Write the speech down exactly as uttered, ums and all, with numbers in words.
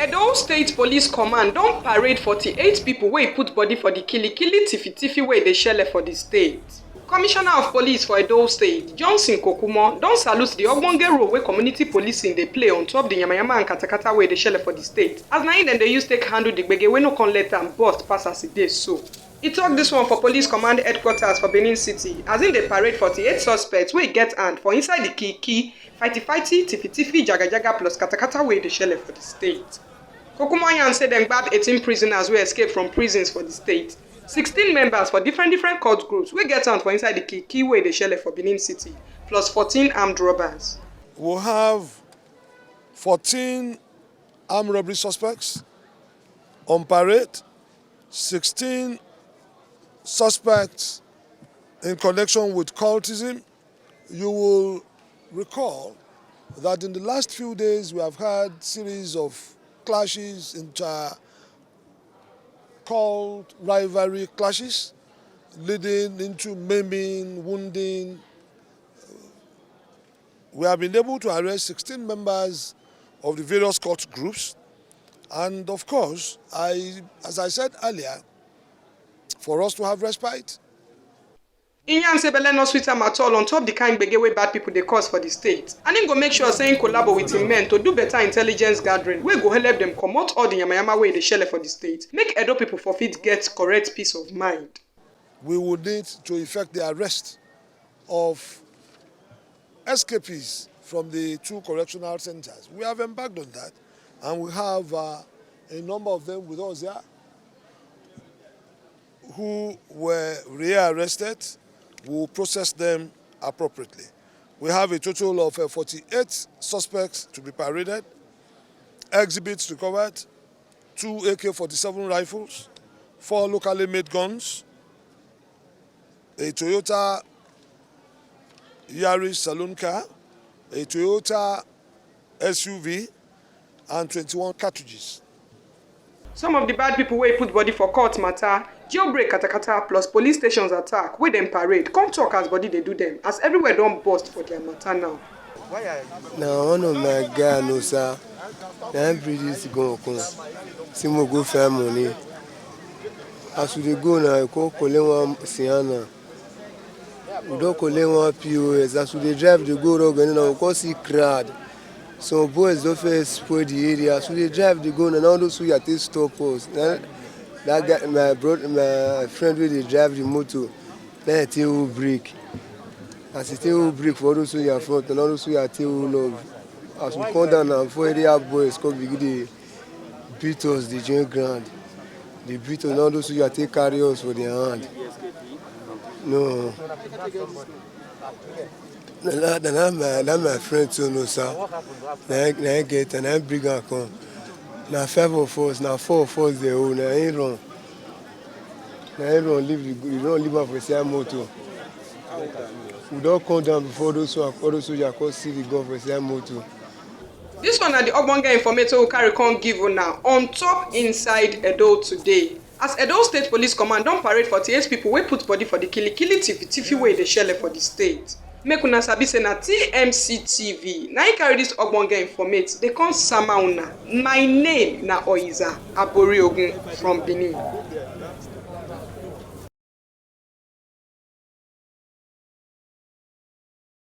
Edo State Police Command don parade forty-eight people wey put body for the kilikili tifi-tifi wey dey shele for the state. Commissioner of Police for Edo State, Johnson Kokumo, don salute the ogbonge role wey community policing dey play on top the yamayama and katakata wey dey shele for the state, as na im dem dey use take handle the gbege wey no come let am burst pass as e dey so. E talk this one for Police Command Headquarters for Benin City, as im dey parade forty-eight suspects wey get hand for inside the kiki, fighty-fighty, tifi-tifi, jaga-jaga plus katakata wey dey shele for the state. Kokumo yarn say dem gbab eighteen prisoners wey escape from prisons for the state, sixteen members for different different cult groups wey get hand for inside the kiki wey dey shele for Benin City, plus fourteen armed robbers. We'll have fourteen armed robbery suspects on parade, sixteen suspects in connection with cultism. You will recall that in the last few days we have had series of clashes, inter-cult rivalry clashes, leading into maiming, wounding. We have been able to arrest sixteen members of the various cult groups. And of course, I, as I said earlier, for us to have respite. Im yarn say belle no sweet am at all on top the kind gbege wey bad people dey cause for the state. And im go make sure say im collabo with im men to do better intelligence gathering wey go help dem comot all the yamayama wey dey shele for the state, make Edo people for fit get correct peace of mind. We would need to effect the arrest of escapees from the two correctional centers. We have embarked on that, and we have, uh, a number of them with us there who were rearrested. We will process them appropriately. We have a total of, uh, forty-eight suspects to be paraded, exhibits recovered, two A K forty-seven rifles, four locally made guns, a Toyota Yaris saloon car, a Toyota S U V, and twenty-one cartridges. Some of the bad people wey put body for cult matter, jailbreak katakata plus police stations attack wey dem parade come talk as body dey do dem, as everywhere don burst for their matter now. Na one of my guy, no sir, na him bring this gun come. Say mo go find money. As we dey go now, we come collect one Sienna. We don collect one P O S. As we dey drive dey go road now, we come see crowd. Some boys don first spoil the area. As we dey drive dey go now, na all those suya take stop us. Na that guy, my brother, my friend wey dey drive the motor, na him take hold brake. As he take hold brake for all those suya front, na all those suya take hold up. As we come down now, four area boys come begin dey beat us, dey join ground. Dey beat us, na all those suya take carry us for their hand. No. Na that, na that my, that my friend too, no sir. Na him, na him get, na him bring am come. Na five of us, na four of us dey hold, na him run. Na him run leave the, he run leave am for inside motor. We don come down before those, all those soldiers come see the gun for inside motor. This one na the ogbonge informate wey we carry come give una on top Inside Edo Today. As Edo State Police Command don parade forty-eight people wey put body for the kilikili tifi-tifi wey dey shele for the state. Make una sabi say na T M C T V na im carry this ogbonge informate dey come sama una. My name na Oyiza Aboriogun from Benin.